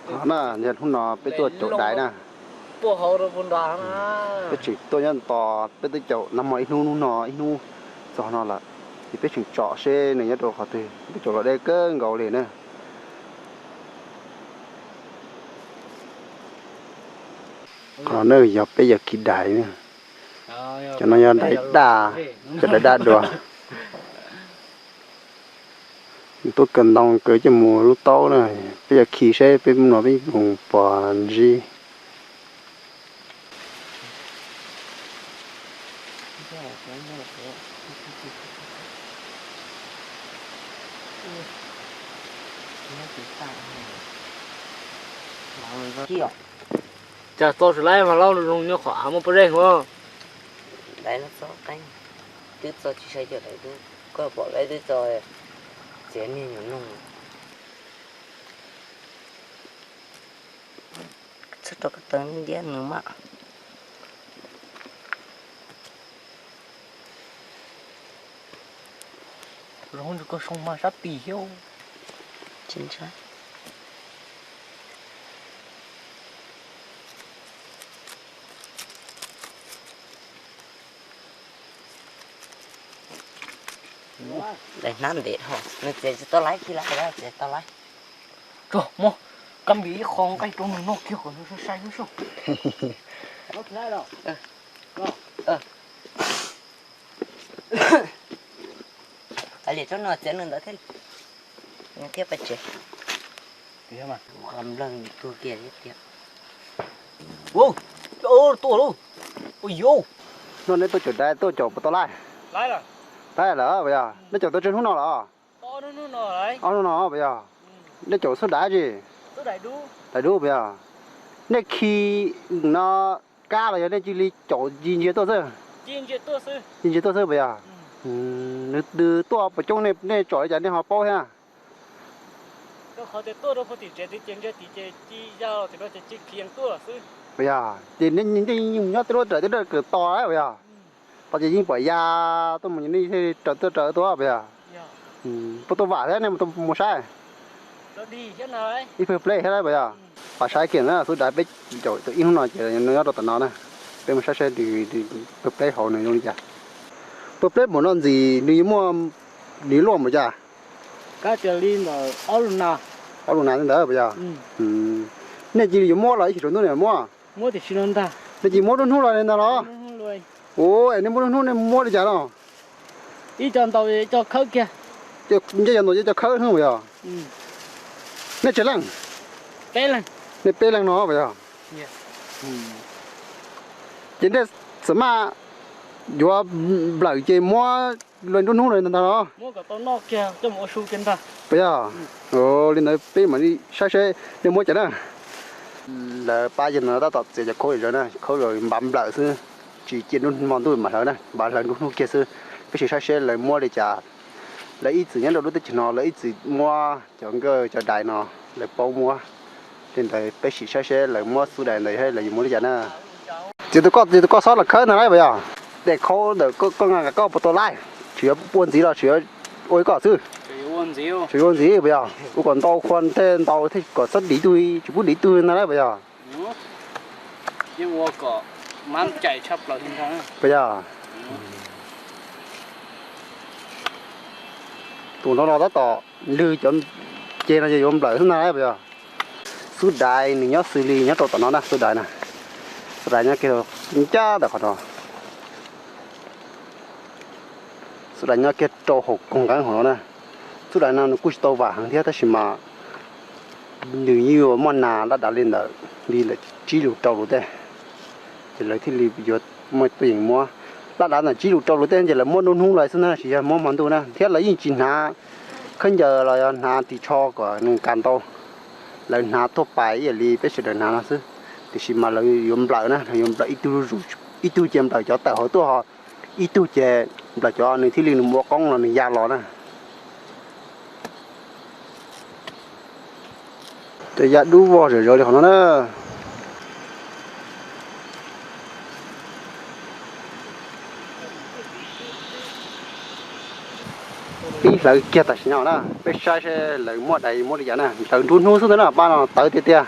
Qhov no yog hnub no peb tuaj caum dais na. Peb tseem tuaj nyob tos, peb twb caum nag hmo ib hnub, hnub no ib hnub txog no lawm, ces peb tseem tsom seb nws nyob rau qhov twg, peb caum los deb kawg nkaus li na. Qhov no yog peb yawg khi dais na. Cov no yog dais daj, cov dais daj dua. Tuaj kawm ntoo kawm coj mus lub taub na, peb yuav khi seb peb mus no peb mus puas ntsib. Cas txo tsis laib mas lauj, zoo nyob qhov av muaj pob zeb huv. Dais no txo qeeb, twb txo tsis sai cov dais dub, koj pom dais twb txo, txiav niag nyuam noog. Txhob rau koj tawv ntiab nws mas. Los ntshe koj soo mas sab pis thiab. Tsis ntshai. Daim hnab ntev dhau, nws txiav tsis tau laib, khi laib txiav tau laib. Tso muab, kab npis ib qho nqaij rau nws noj kiag kom nws sai sai xwb. Liam tsob no txiav nws ntawd thiab, nws thiaj pais tsev. Nplawg tuag kiag thiab tiag. Ua, tuaj lauj. Ua yuv. No nej tuaj caum dais tuaj caum puas tau laib? Laib lawm puas yog? Nej caum tau tsawg hnub no lawm? Ob hnub no puas yog? Nej caum xub dais tsi? Dais dub puas yog? Nej khi no kab los yog nej cia li caum ci ntsia tuaj xwb? Ci ntsia tuaj xwb puas yog? Nws tuaj puas coob nej tsom li cas nej ho paub thiab? Puas yog? Ces nej yeej mus nyob tej lub raws tej lub kawm tos puas yog? Tos ces yeej pom ya tuaj mus nej thiaj raws tuaj raws tuaj puas yog? Puas tau vam thiab nej mus saib? Ib pawg pleb thiab lawm puas yog? Pab saib kiag na, xub dais peb caum tau ib hnub no ces nws nyob rau tom no na. Peb mus saib saib pawg pleb hauv nws zoo li cas. Pawg pleb npaum no ntxiv nws yuav muaj, nws luaj npaum cas? Ob lus nas ntawd puas yog? Nej cia li yuav muab los ib chim tsaus ntuj nej muab? Nej cia li muab lub hnub los li ntag los? Ua, nej muab lub hnub nej muab li cas no? Nce cov ntaus cov khawb hnub puas yog? Nej tsawg leej? Nej peb leej no puas yog? Ces nej xam maj yuav nplawm ces muab lub hnub los li ntag los? Puas yog? Li ntawd peb mam li saib seb nej muab cas na. Lawv pab yawg no tab tom txiav cov khaub zom zaws na, khaub zom zaws npav nplawm xwb, tsis cia nruab hmo ntuj mam hlawv na, npav hlawv nruab hnub kiag xwb. Peb sim saib seb lawv muab li cas. Lawv ib txwm nyob rau lub teb chaws no lawv ib txwm muab cov nkawj cov dais no, lawv paub muab. Li ntawd peb sim saib seb lawv muab xub dais ntawd lawv yuav muab li cas na. Txiav tus koj, txiav tus koj xob los khawb ntag lauj puas yog? Tej khaub ntawm koj nqa koj puas tau laij, tseem yuav ua ntxiv los tseem yuav ua li koj xwb? Tseem yuav ua ntxiv puas yog? Ua kom ntau khua thiaj ntau thiab kom txhob dim tug, tsis pub dim tug ntag lauj puas yog? Puas yog? Tus no los tab tom lwg cov ceg no ces yuav nplawm xwb ntag lauj puas yog? Xub dais nws nyob xws li nyob rau tom no na, xub dais na. Xub dais nyob kiag ncaj ntawm qhov no. Xub dais nyob kiag rau hauv koog nqeeb hauv no na. Xub dais no nws kuj tsis tau vam heev thiab tab sis mas nws yeej yuav muaj nas laj dav li ntawm, li ntawm tsib lus rau lus tej, ces lawv thiaj li yuav muaj tuaj yeem muab. Laj dav ntawm tsib lus rau lus tej ces lawv muab nruab hnub los xwb na, tsis yog muab hmo ntuj na, thiab lawv yeej tsis hnav khaub ncaws los yog hnav ris tsho kom nws kas ntau. Lawv hnav thuaj pais ib yam li peb sawv daws hnav no xwb, tiam sis mas lawv yuav nplawm na, lawv yuav nplawm ib tug, ib tug ces nplawm cov tawm hauv tuaj, ib tug ces nplawm cov nws thiaj li nws mus ua qoob los nws ya los na. Cov ya dub vog zom zaws li qhov no na. Pib Hlawv kiag tam sim no na, peb saib seb lawv muab dais muab li cas na, hlawv nruab hnub xwb ntag na, pab no tawv tiag tiag.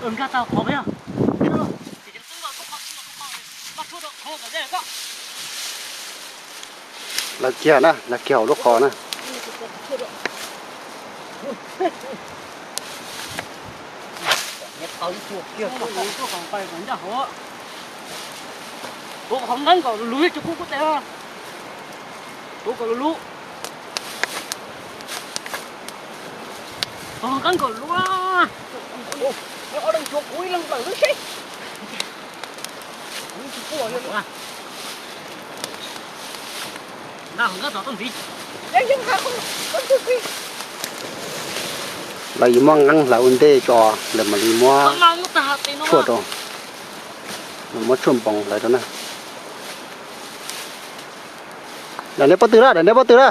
Nkag tau qhov peb. Lawv kiag na, lawv kiag hauv lub qhov na. Tuav qhov nqeeb kom luv luv, tsis kub kub tes. Tuav kom luv luv. Qhov nqeeb kom luv. Ob leeg cuav kuv ib leeg nplawm lub seb. Lawv yuav muab nqeeb hlawv ua ntej tso, lawv mam li muab tshuaj rau, muab tshuaj npoos hlawv rau na. Daim neb pob tw na, daim neb pob tw na.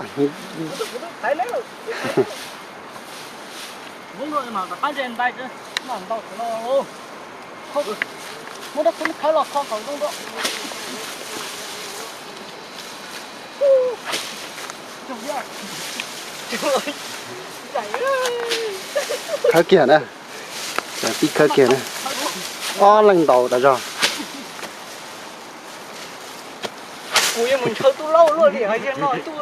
Khawb kiag na, tib khawb kiag na. Ob leeg ntaus tas zog. Kuv yuav mus ntshaw tub laug luaj li hais tias no tub.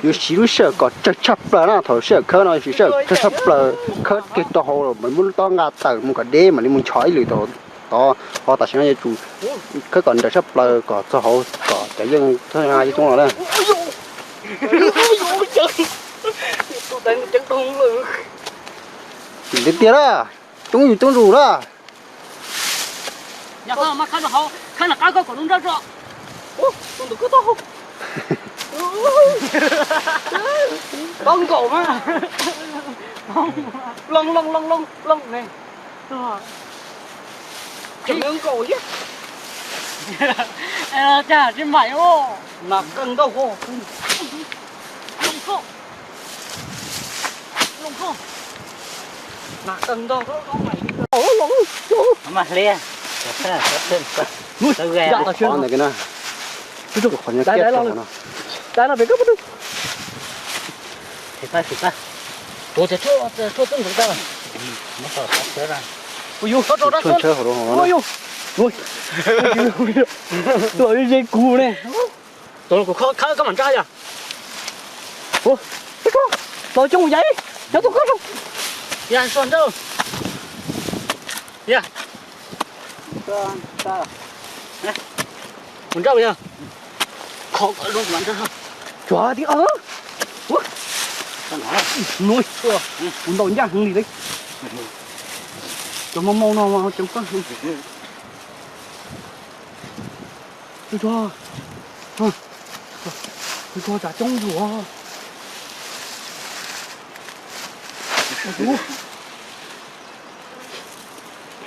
Yuav siv lub sij hawm kom tsawg tshaj plaws na, thaum sij hawm khawb no siv sij hawm tsawg tshaj plaws, khawb kiag rau hauv mam li muab lub tob nqa tawm mus kom deb mam li mus nchos ib lwm tod. Ho tam sim no yuav tsum khawb kom nrawm tshaj plaws kom txog hauv kom cov yeej thab yeeb coob los na. Tiag tiag na, coob yus coob zus na. Khawb nram qab koj kom lub nrab tso. Tau nkaum mas. Loos loos loos loos loos ne. Tseem nkaum thiab. Cas tsis maim os. Mas qee nrauj. Mas qee nrauj. Mas hliv. Qhov ntawd na. Qhov nyob kiag no. Tuav cov tshuaj, tshuaj txeeb ntawd tag. Tshuaj ntshaw hauv no. Tuaj ze kuv ne. Tos kuv khawb koj mam nrab yom. Tos coob yais, cov tuaj koj zoo. Ya, so nrab. Ya. Mus nrab yog. Kho zoo mam nrab. Cov tiag. Nuj, kuv ntaus ncaj heev li lauj. Cov mau mau no mas ceev kawg. Tus tsov, tus tsov tsam coob zus.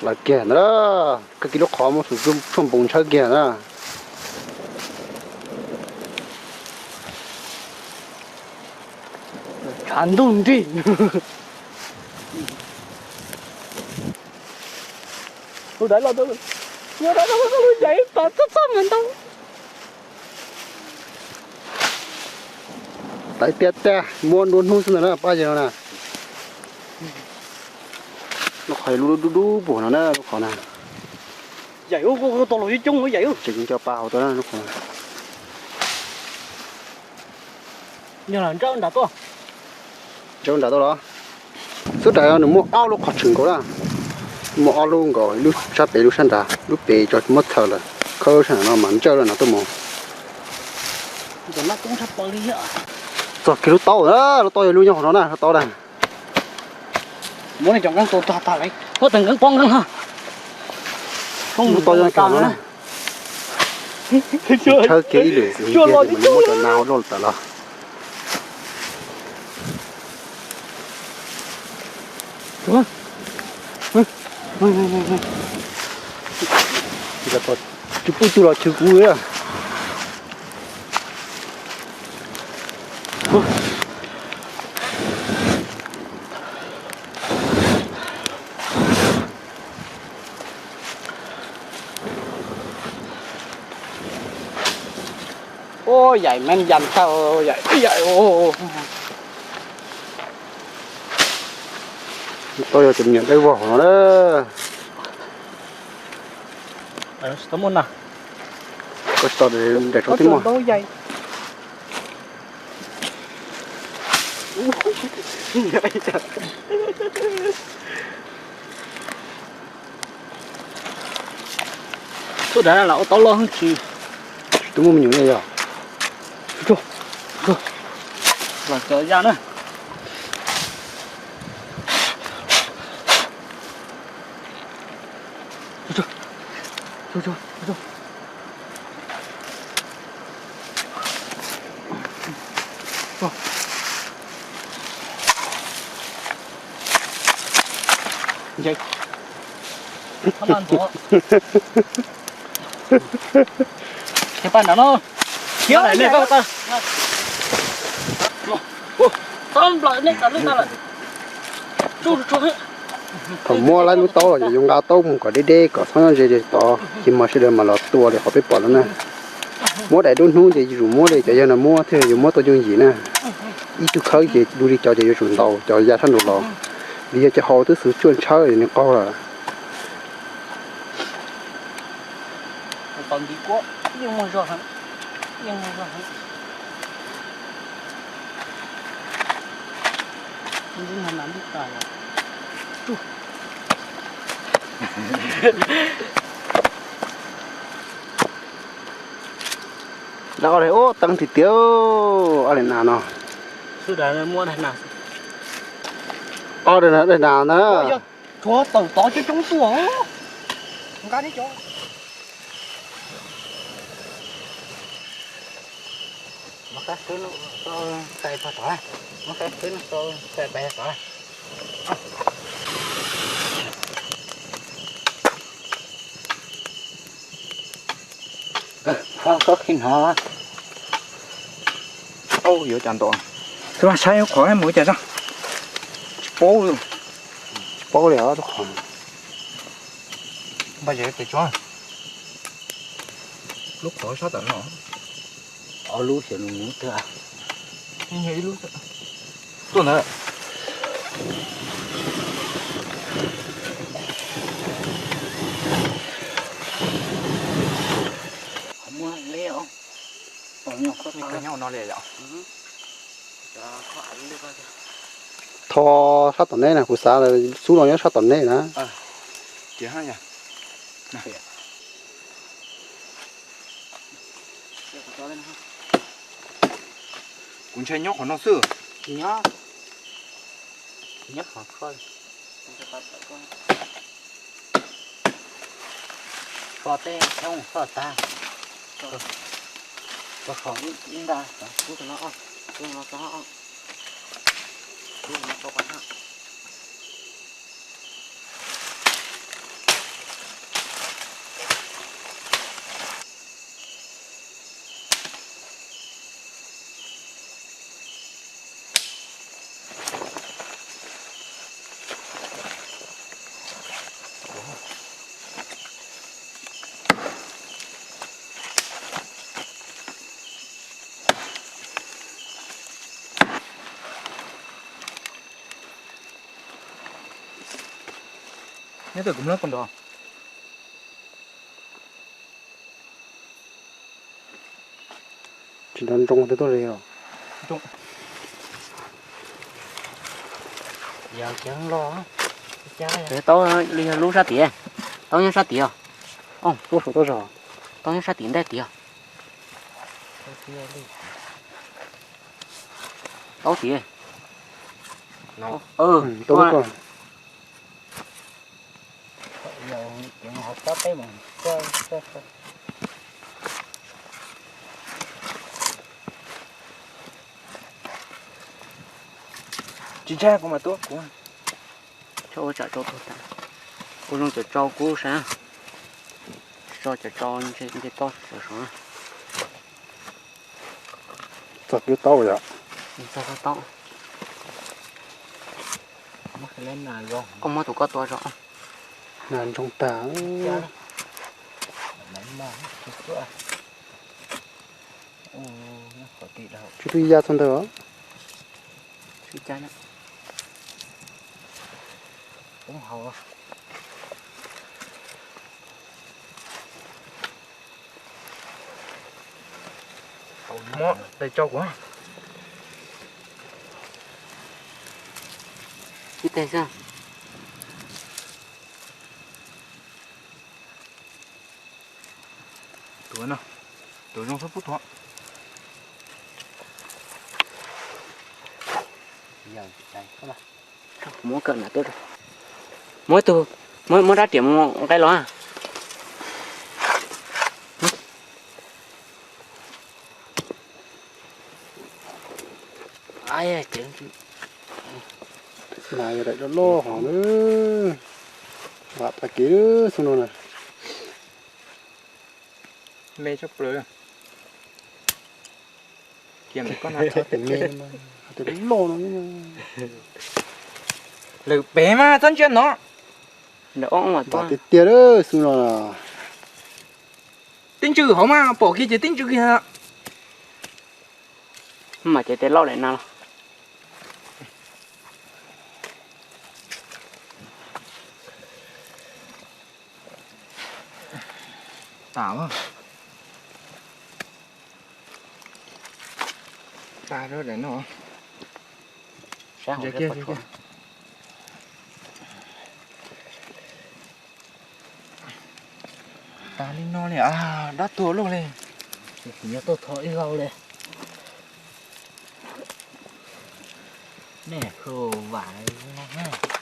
Lawv kiag ntawd, koj kiag lub qhov muab tus tshuaj npoos ntshawb kiag na. Tshav ntuj nrig. Tus daiv los, tus daiv los, tus daiv los, tus daiv los, tus daiv los, tus daiv los, tus daiv los. Tawv tiag tiag, muab nruab hnub xwb ntag na pab yawg no na. Lub qhov lub dub dub puag no na, lub qhov na. Yaim ub, tau los coob coob yaim ub. Tseem nco pa hauv tuaj na lub qhov. Yog nrab nram tuaj. Nrab nram tuaj los. Xub nram nws muaj ob lub qhov tshwm nkaus na. Muaj ob lub nkaus, lub sab pem lub sab nrad, lub pem tso muab txhaws lawm, khawb sab nram no mas ntsawj lawm no tuaj mus. Txog kiag lub taub na, lub taub yog lub nyob hauv no na, lub taub na. Muab nej cov nqeeb tua tag tag, muab tag nqeeb pob nqeeb ho. Lub taub nyob kiag hauv no na. Tshawb kiag ib lwm xwb, cia li muab cov nas loj tas los. Tsis pub tug los chwv kuv. Ua yaim me yam tau yaim yaim. Tau yog cov me nyuam dawb vog no na. Koj tsis tau daim tsob tib muag. Tub dav lam ua tau loj heev tsis. Tsis tau muaj me nyuam li yog. Los cov ya na. Khiav pab nrad no. Khiav lawm nej pab tau. Thaum muab lawm lub taub los ces yuav nqa taub mus kom deb deb kom txhob nyob ze ze tod, ces mas sawv daws mam los tua li qhov peb pom no na. Muab daim duab hnub ces yuav tsum muab li cov yawg no muab thiaj yuav muab tau yooj yim na. Ib tug khawb ces dua li cov ces yuav tsum ntaus cov ya sab nraud los, vim yog cov hauv twb xwv tsuaj ntshawb nws qaug lawm. Lawv ob daim ub teev tiag tiag, ob daim nas no. Ob daim nas na. Tshuav tawm tod coob coob tuaj. Nqa neb cov. Muab qab khwb no tso, txais pag tod, muab qab khwb no tso, txais pais tod. Koj khib hnov. Yuav cas ntaus. Xwb mas saib lub qhov mus ua cas tso. Tsis paub li. Tsis paub li os lub qhov. Npaj zem pes tso. Lub qhov sab tom no. Ob lub xyov nws mus twg. Ib lub tuaj ntawd. Qhov muag li os. Nyob no li yom. Tho sab tom neb na, kuv xav xub los nyob sab tom neb na. Kuv ntshai nyob qhov no xwb. Nyob, nyob qhov koj. Koj tej tau koj tag. Koj qhov ib nta. Kub no, kub no, kub no. Nyob twg kuv mloog koj nrov. Tsis nrov nroo twg tuaj li os. Yog ceev los. Taub li yog lub sab tid. Taub nyob sab tid os. Tuaj saum tuaj zog. Taub nyob sab tid ntaj tid os. Taub tid. Taub ko. Tsis ntshai, kuv mam tuaj kuv. Tso ua tsam tsau tuag tas. Ua zoo cov tsau kub sab. Tso cov tsau nce toj sov sov. Txog kub taub yom. Txog kub taub. Koj muab tus koj tua zog. Nas ntsoog tag. Tsis twb ya txog ntawd os. Muab tais tsau kuv. Ib tais xwb. Tuav no, tuav zoo xab pub tuav. Muab kawm na tuaj, muab tus, muab rab riam mus nqaij los. Mas yog daim loj loj hov na, vam tag kev xwb no na. Me tshaj plaws. Tes me, tes loj no. Lawm pem mas txhob ntsia no. Vam tiag tiag xwb no. Tib ntsws hauv mas pom kiag ces tib ntsws kiag. Mas ces tes loj daim na los. Tas, tas daim no. Tas li no li, dab tuag luaj li. Kuv nyob tuaj tho ib zaug li. Nej hu vam no.